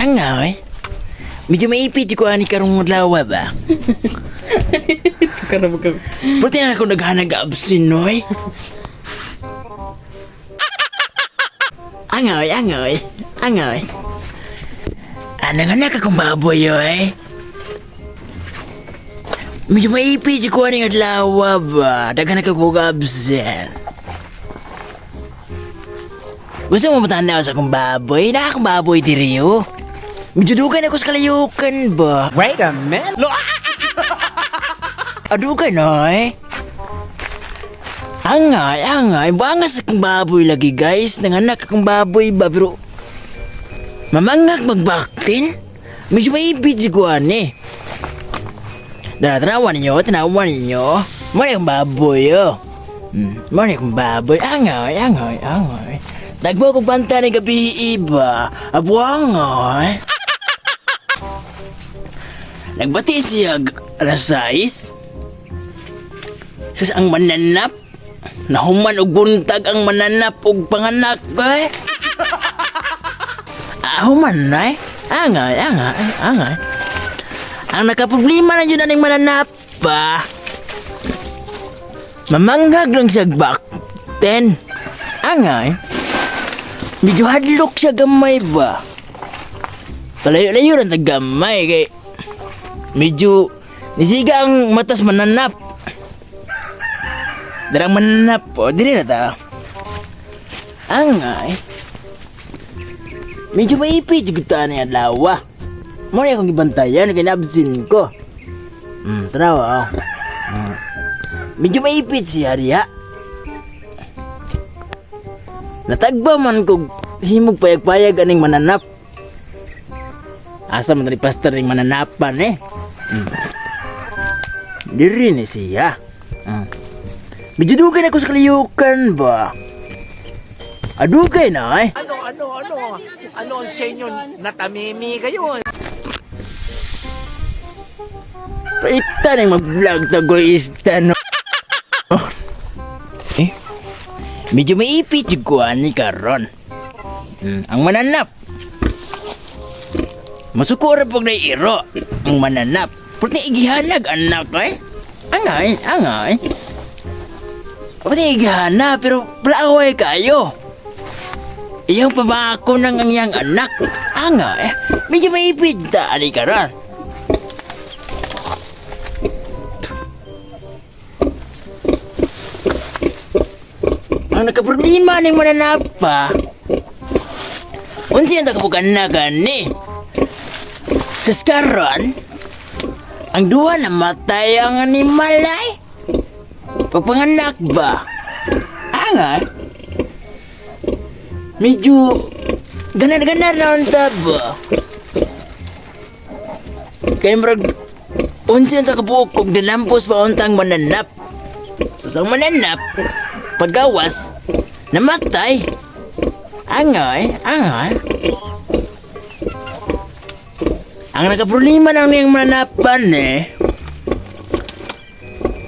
Anga, eh. Medyo maipit ko ani karong adlaw ba? Karab ka. Pati na ako naghanag absin, no, eh. Angoy, angoy, angoy. Anang anak akong baboy, oy. Medyo maipit ko ani adlaw ba? Daghan ako kog absin. Gusto mo matanaw sa akong baboy? Na akong baboy diri, oh. Medyo dugay na ko sa kalayukan ba? Wait a minute. Adugay na eh. Angay, angay. Bangas akong baboy lagi guys. Nanganak akong baboy ba pero... Mamangag magbaktin? Medyo maibig si Kuan eh. Dara, tanawan ninyo, tanawan ninyo. Muna akong baboy oh. Muna akong baboy. Angay, angay, angay. Nagmo kong banta ng gabi iba. Abuangoy. Nagbati siya alas 6. Sus ang mananap. Nahuman og buntag ang mananap og panganak eh. Ah, human na eh. Angay, angay, angay. Ang nakaproblema na yun aning mananap pa. Mamanghag lang siya back 10. Angay. Medyo hadlok siya gamay ba. Palayo-layo lang tag gamay kay medyo nisiga ang matas mananap. Darang mananap po, dili na ta. Angay. Medyo maipit jud ta ni adlaw. Mo na akong gibantayan kay naabsin ko. Tanawa oh. Medyo maipit siya diha. Natagba man kog himog payag-payag aning mananap. Asa man ni pastor ning mananapan eh. Diri ni siya. Medyo dugay na ko sa kaliyukan ba? Adugay na eh. Ano, ano, ano? Ano ang sa inyo? Natamimi kayo. Paita na mag-vlog tagoista no. Eh, medyo maipit yung kuhan ni karon. Ang mananap. Masuko ra pag naiiro ang mananap. Pati igihanag anak eh. Angay, angay. Pati igihana pero plaway kayo. Iyang pabako ng ang iyang anak. Angay, medyo maipit ta ani karon. Ang nakaproblema ning mananapa. Unsa yung takabukan na gani? Sa skaron, ang duha namatay ang animal ay. Pagpanganak ba? Anga? Medyo ganar-ganar na unta ba? Kaya murag unsa yung takabuok kog dinampos pa untang mananap. So, sa mananap, paggawas, namatay. Angay, angay. Ang nakaproblema ng niyang mananapan eh.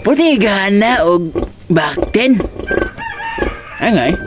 Puti gana og bakten. Angay.